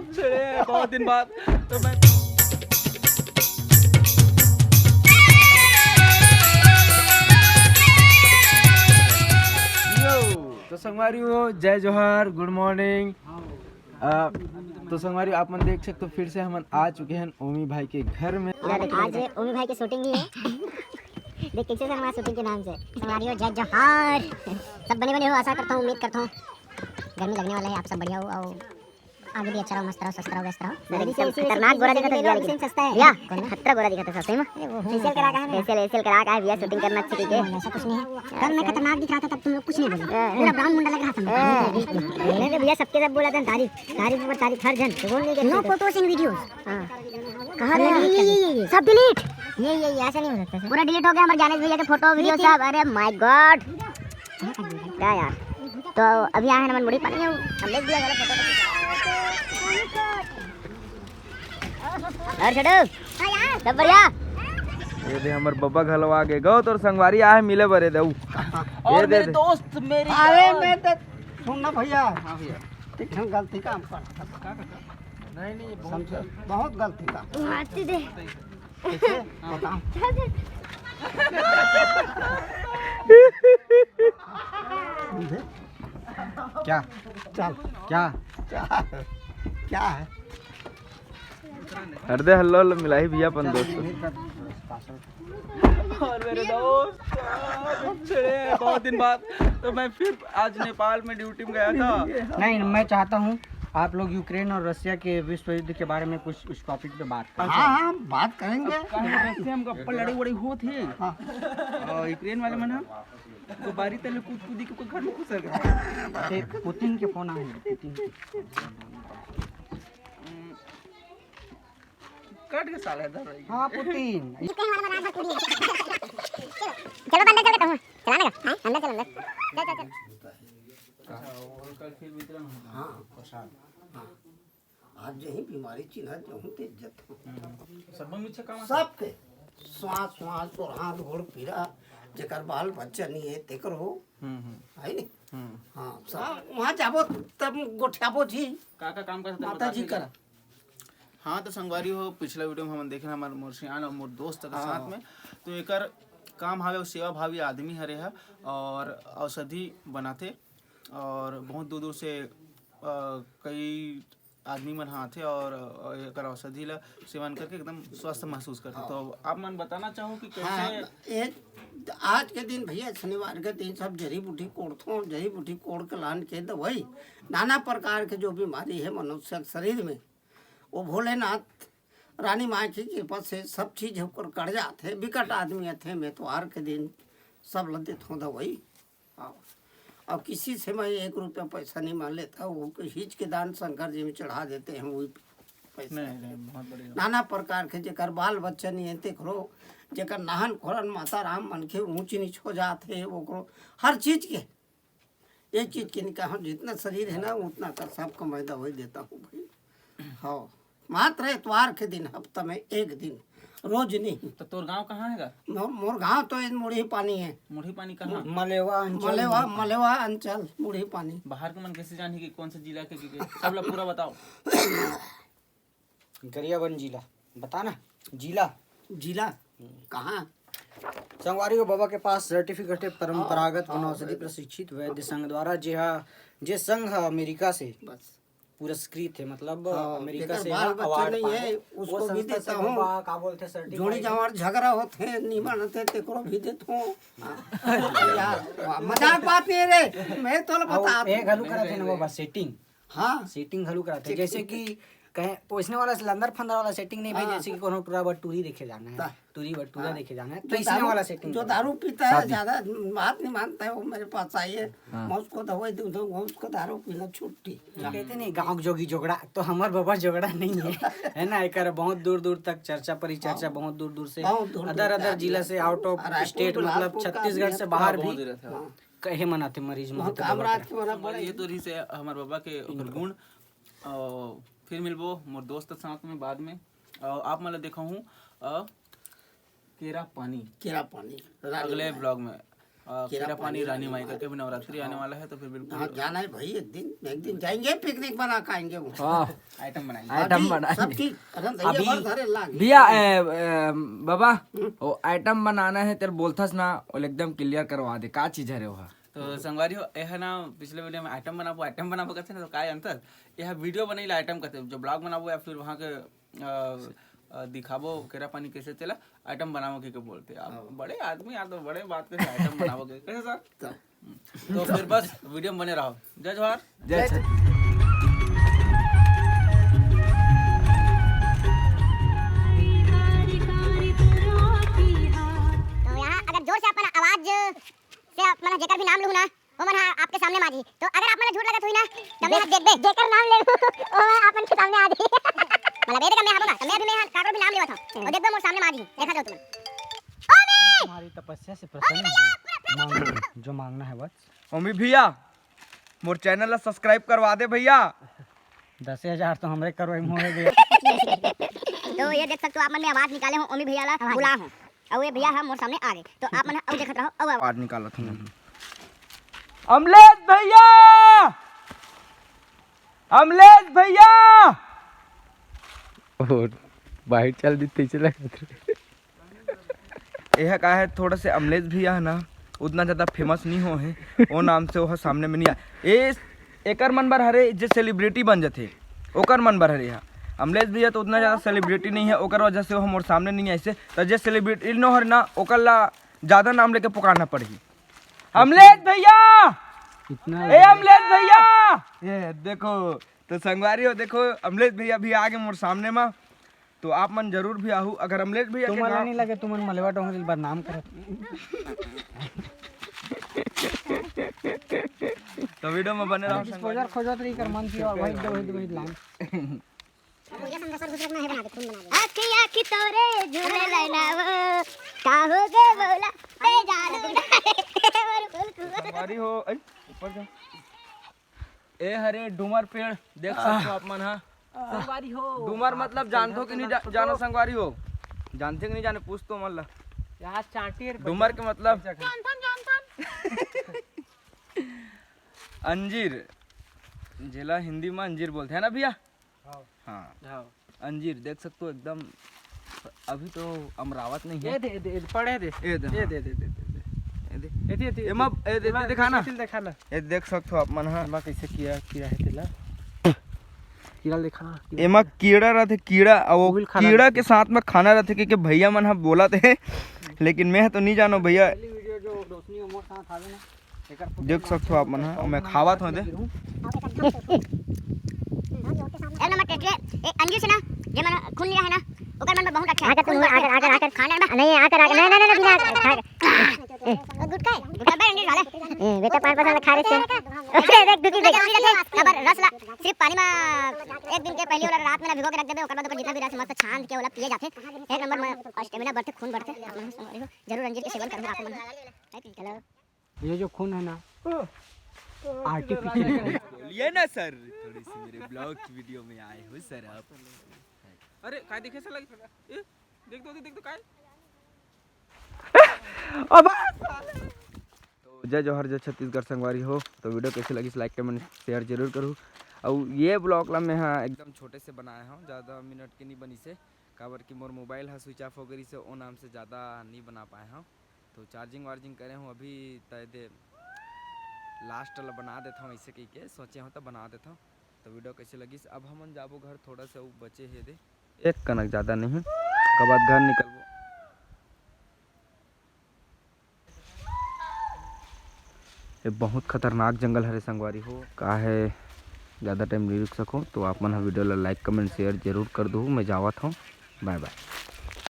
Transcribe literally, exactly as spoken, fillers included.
छेड़े हैं बहुत दिन बाद। तो मैं तो संगवारी हो, जय जोहार, गुड मॉर्निंग। तो संगवारी, आप मन देख सकते हो, फिर से हमन आ चुके हैं ओमी भाई के घर में। आज ओमी भाई के शूटिंग भी है। देख कैसे शर्मा शूटिंग के नाम से। संगवारी हो, जय जोहार। सब बने बने हो, आशा करता हूँ, उम्मीद करता हूँ गर्मी लगने वाला है, आप सब बढ़िया हो और आगे भी अच्छा रहो, मस्त रहो, स्वस्थ रहो, व्यस्त रहो। अरे, एकदम खतरनाक गोरा दिखत है भैया, लेकिन। सस्ता है। भैया, कौन है? खतरा गोरा दिखत है सही में। अरे, वो फेशियल करा का है ना? फेशियल, फेशियल करा का है भैया, शूटिंग करना अच्छी ठीक है। ऐसा कुछ नहीं है। कल मैं खतरनाक दिख रहा था, तब तुम लोग कुछ नहीं बोले। हाँ। पूरा ब्राउन मुंडा लग रहा था। हाँ। नहीं, नहीं, भैया, सबके सब बोला था, तारीफ, तारीफ ऊपर तारीफ, हर जन। तो बोल नहीं, no photos in videos। हाँ। कहाँ रहे? ये, ये, ये, ये। सब डिलीट। ये, ये, ये, ऐसा नहीं हो सकता सर। पूरा डिलीट हो गया हमारे जाने भैया के फोटो, वीडियो सब। अरे माय गॉड। क्या यार, तो अभी आए हैं ना, मन मुड़ी पानी है, हम देख दिया गलत फोटो। और छोटू, सब बढ़िया? ये दे, हमर बब्बा घलो आ गे। गो, तोर संगवारी आए मिले बरे दे। उ। और ये दे मेरे दे। दोस्त, मेरी अरे जान। मैं तो सुन ना भैया। हाँ भैया। ठीक है, गलती काम कर। नहीं, नहीं, बहुत समझे? बहुत गलती काम। मारती दे। कैसे? बताओ। समझे? क्या? चल। क्या? क्या? क्या है? हर दे हल्लो हल्लो मिलाही भैया अपन दोस्त। और मेरे दोस्त, छेड़े हैं बहुत दिन बाद, तो मैं फिर आज नेपाल में ड्यूटी में गया था। नहीं, मैं चाहता हूँ आप लोग यूक्रेन और रशिया के विश्व युद्ध के बारे में कुछ उस टॉपिक पे बात करें। हाँ, हाँ, बात करेंगे। अब कहाँ रशिया हम गप्पा लड़े वड़े होत हे। हाँ। और यूक्रेन वाले मन ह तो बारी तले कूद कूदी के ओकर घर में घुस गए। ते पुतिन के फोन आए हैं, पुतिन के। कट के साला इधर रही। हाँ, पुतिन। चलो, अंदर चल के कहूँ। चला ना, हाँ? अंदर चल, अंदर। चल, चल, चल। हाँ, प्रसाद। हाँ। आज यही बीमारी चिन्हत जहूँ ते इज्जत हो। सबो मिच्छा काम सबके श्वास, श्वास और हाथ गोड़ पीड़ा, जेकर बाल बच्चा नहीं है, तेकर हो। हम्म, हम्म। है नी? हम्म। हाँ, सब वहाँ जाबो तब गोठियाबो जी। का, का काम करत माता जी बताते कर। हाँ, तो संगवारी हो, पिछला वीडियो में हमन देखे हमारे मोर सियान और मोर दोस्त के हाँ। साथ में, तो एकर काम हवे, सेवा भावी आदमी हरे ह और औषधि बनाथे और बहुत दूर दूर से, अ, कई आदमी मन ह आथे और, अ, एकर औषधि ला सेवन करके एकदम स्वस्थ महसूस करथे। हाँ। तो आप मन बताना चाहो कि कैसे हाँ, एक आज के दिन भैया, शनिवार के दिन सब जड़ी बूटी कोड़थों, जड़ी बूटी कोड़ के लान के दवाई, नाना प्रकार के जो बीमारी है मनुष्य के शरीर में, वो भोलेनाथ रानी माँ की कृपा से सब चीज ओकर कट जात है। बिकट आदमी अथे, मैं एतवार के दिन सब ल देथों दवाई। हाँ। अब किसी से मैं एक रुपया पैसा नहीं मांग लेता, वो हिच के दान शंकर जी में चढ़ा देते हैं, वही पैसा। नहीं, नहीं, बहुत बढ़िया। नाना प्रकार के जेकर बाल बच्चा नहीं है, तेकरो, जेकर नहन खोरन माता राम मन के ऊंच नीच हो जात है, ओकरो हर चीज के, एक चीज के नहीं कहा, जितना शरीर है ना, उतना का सब कमाई दवाई देता हूँ भाई। हाँ, मात्र एतवार के दिन, हफ्ता में एक दिन, रोज नहीं। तो तोर गांव कहाँ है गा? मो-, मोर गांव तो ये मुढ़ी पानी है। मुढ़ी पानी कहाँ? मलेवा अंचल। मलेवा, मलेवा अंचल, मुढ़ी पानी। बाहर के मन कैसे जानही कि कौन से जिला के, के, के? सब ला पूरा बताओ। गरियाबंद जिला, बता ना, जिला। जिला कहाँ? संगवारी हो, बाबा के पास सर्टिफिकेट है, परंपरागत हाँ, वनौषधि हाँ। प्रशिक्षित वैद्य संघ द्वारा, जे हा, जे संघ ह अमेरिका से बस। पुरस्कृत है, मतलब हाँ, अमेरिका जेकर से बाल बच्चा अवार्ड नहीं पाए। है, वो उसको भी संस्था देता से हूँ। बाबा का बोलते सर्टिफाइड जोड़ी है। जवार झगड़ा होते हैं, निमन होते, तेकरो भी देता हूँ। यार, वाह, मजाक बात नहीं रे, मैं तो अब बता एक घलू करत है ना बाबा, सेटिंग। हाँ। सेटिंग घलो कराथे। सेटिंग। जैसे कि कहे, ओइसने वाला लंदर फंदर वाला सेटिंग नहीं भाई, हाँ। जैसे कि कोनो टूरा बर टूरी देखे जाना है, ता। टूरी बर टूरा हाँ। देखे जाना है, तो जो इसने दारू, वाला सेटिंग जो करो। दारू पीता है, शादी। ज्यादा बात नहीं मानता है, वो मेरे पास आइए, हाँ। मैं उसको दवाई दूँ, तो वो उसको दारू पीना छुट्टी। तो कहते नहीं, गाँव के जोगी जोगड़ा, तो हमर बाबा जोगड़ा नहीं है, है ना? एकर बहुत दूर दूर तक चर्चा परिचर्चा, हाँ। बहुत दूर दूर से, बहुत दूर दूर अदर से अदर आदमी जिला से, आते हैं। आउट ऑफ और रायपुर, स्टेट, मतलब बिलासपुर का छत्तीसगढ़ आदमी से आते हैं। बाहर बहुत भी। दूर रहते हैं। हाँ। कहे मन आथे मरीज मन हाँ, आथे कामराज बाबा के मन बड़ा ये ही। तो रही से हमर बाबा के ओकर गुण। और फिर मिलबो मोर दोस्त के साथ में बाद में। और आप मन ला देखाहूँ, अ, केरा पानी। केरा पानी। रानी अगले बनाए। ब्लॉग में। अ, केरा पानी रानी माई करके भी नवरात्रि आने वाला है, तो फिर बिल्कुल हाँ, जाना है भाई, एक दिन, एक दिन जाएंगे, पिकनिक बना के आएंगे वो। हाँ। आइटम बनाएंगे। आइटम बनाएंगे। सब चीज, अरे, दही अभी भर धरे लागे। भैया, ए, ए, बाबा, हम्म। वो आइटम बनाना है, तेरे बोलथस ना, वो एकदम क्लियर करवा दे, का चीज हरे वो? तो संगवारी हो, ए है ना, पिछले वीडियो में आइटम बनाबो, आइटम बनाबो कहते ना, तो काय अंतर? यह वीडियो बनैला आइटम कहते, जो ब्लॉग बनाबो या फिर वहाँ के, अ, अ, दिखाबो केरा पानी कैसे तेला आइटम बनाबो के, के बोलते। आप हाँ। बड़े आदमी यार, तो बड़े बात करते, आइटम बनाबो के कैसे सर? तो तो फिर बस वीडियो में बने रहो। जय जोहार। जय छत्तीसगढ़। तो यहाँ अगर जोर से अपन आवाज से आप मन जेकर भी नाम लूँ ना, वो मन हा आपके सामने माजी। तो अगर आप मन ला झूठ लगत हुई ना, तो मैं देख, देख, जेकर नाम ले लूँ, वो मैं आप मन के सामने आ जी। मतलब, ये देख, मैं हाबो ना, तो मैं भी, मैं हा काकरो भी नाम लेवत हूँ। और देख, मोर सामने माजी, देखा जाओ तुमन। ओमी! तुम्हारी तपस्या से प्रसन्न हुई। मांगो, जो मांगना है वत्स। ओमी भैया, मोर चैनल ला सब्सक्राइब करवा दे भैया। दसे हजार तो हमरे करवाई में होए गए। तो ये देख सकते हो, आप मन में आवाज निकाले हो, ओमी भैया ला बुला हो। अउ ये भैया ह मोर सामने आ गए, तो आप मन ह अउ देखत रहो, अउ आवाज निकालत हूँ। अमलेश भैया, अमलेश भैया। और बाहर चल दी, तेज लगत रहे। एहा का है, थोड़ा से अमलेश भैया है ना, उतना ज्यादा फेमस नहीं हो है, वो नाम से वो सामने में नहीं आ। ए, एकर मन बर हरे जे सेलिब्रिटी बन जथे, ओकर मन बर हरे हा। अमलेश भैया तो उतना ज्यादा सेलिब्रिटी नहीं है, ओकर वजह से वो मोर सामने नहीं आइसे। तो जे सेलिब्रिटी नो हरे ना, ओकर ला ज्यादा नाम लेके पुकारना पड़ही। अमलेश भैया, इतना ए अमलेश भैया, ये देखो, तो संगवारी हो, देखो अमलेश भैया भी आ गए मोर सामने में। तो आप मन जरूर भी आहू। अगर अमलेश भैया के तुमन ला नाम नहीं लगे, तुमन मलवा डोंगरी बदनाम करत। तो वीडियो में बने रहो। डिस्पोजल खोजत रही कर मन की, और वही दे, वही दे, वही लाइन। आखी आखी तोरे झूले लाइना वो, का हो गे बोला, ए जानू ना, मोर फूल कुआ। संगवारी हो, ऐ, ऊपर जा। ए हरे डूमर पेड़, देख सकते हो आप मन हा। संगवारी हो। डूमर मतलब जानथो कि नहीं जा-, जानो संगवारी हो? जानथे कि नहीं जाने, पूछ तो मन ला। यार चांटी रे डूमर के मतलब? जानथन, जानथन। अंजीर, जेला हिंदी में अंजीर बोलते हैं ना भैया? हाँ। हाँ। हाँ। अंजीर देख सकते हो एकदम, अभी तो अमरावत नहीं है। ये दे, दे, पड़े दे। ये दे, ये हाँ। दे, दे, दे, दे, दे। ये दे। ये दे, ये दे, एमा, ये दे, एमा दे, दिखा ना। कैसे दिखा ना। ये देख सकते हो आप मन हा। एमा कैसे किया, किया है तेला? कीड़ा दिखा ना, कीड़ा एमा दिखा। कीड़ा रहते, कीड़ा, और वो फूल खाना कीड़ा रहते। के साथ में खाना रहते, क्योंकि भैया मन हा बोला थे, लेकिन मैं तो नहीं जानो भैया। पहली वीडियो जो रोशनी और मोर साथ आवे ना, देख सकथो आप मन ह, ओमे खावत हों दे। एक नंबर टेस्टी हे। ए, अंजीर से ना, जे मन खून लिया है ना, ओकर मन में बहुत अच्छा है। आकर तुम, खून बढ़थे। आकर, आकर, आकर। खाने में। नहीं, आकर, आकर, नहीं, नहीं, नहीं, बिना आकर, खा के। ए, गुटखा है, गुटखा बे अंजीर वाले। ए, बेटा पान पसंद खा रहे थे। अरे, देख, दुखी देख। अगर रस ला सिर्फ पानी में एक दिन के पहले वाला रात में ना भिगो के रख देबे, ओकर बाद ओकर जितना भी रस मस्त छान के ओला पिए जाथे। एक नंबर में स्टेमिना बढ़थे, खून बढ़थे। जरूर अंजीर के सेवन करहु आप मन। हेलो। ये जो खून है ना, आर्टिफिशियल है। बोलिए ना सर, थोड़ी सी मेरे ब्लॉग की वीडियो में आए हो सर आप। अरे, काय दिखे से लगी? ए, देख तो, देख तो, काय? अब तो जय जोहार, जय छत्तीसगढ़ संगवारी हो। तो वीडियो कैसे लगिस, लाइक, कमेंट, शेयर जरूर करू। और ये ब्लॉग ला मैं हा एकदम छोटे से बनाए हूँ, ज़्यादा मिनट के नहीं बनी से, काबर कि मोर मोबाइल हा स्विच ऑफ हो गई से, ओ नाम से ज़्यादा नहीं बना पाए हूँ। तो चार्जिंग वार्जिंग करे हूँ अभी, त एदे लास्ट ला बना देता हूँ, ऐसे कह के सोचे हूँ तो बना देता हूँ। तो वीडियो कैसे लगिस, अब हमन जाबो घर, थोड़ा से उ बचे हे दे, एक कनक ज़्यादा नहीं, ओकर बाद घर निकलबो। ये बहुत खतरनाक जंगल हरे संगवारी हो, का है ज़्यादा टाइम नहीं रुक सको, तो आप मन ह वीडियो ला लाइक, कमेंट, शेयर जरूर कर दो। मैं जावत हूँ, बाय बाय।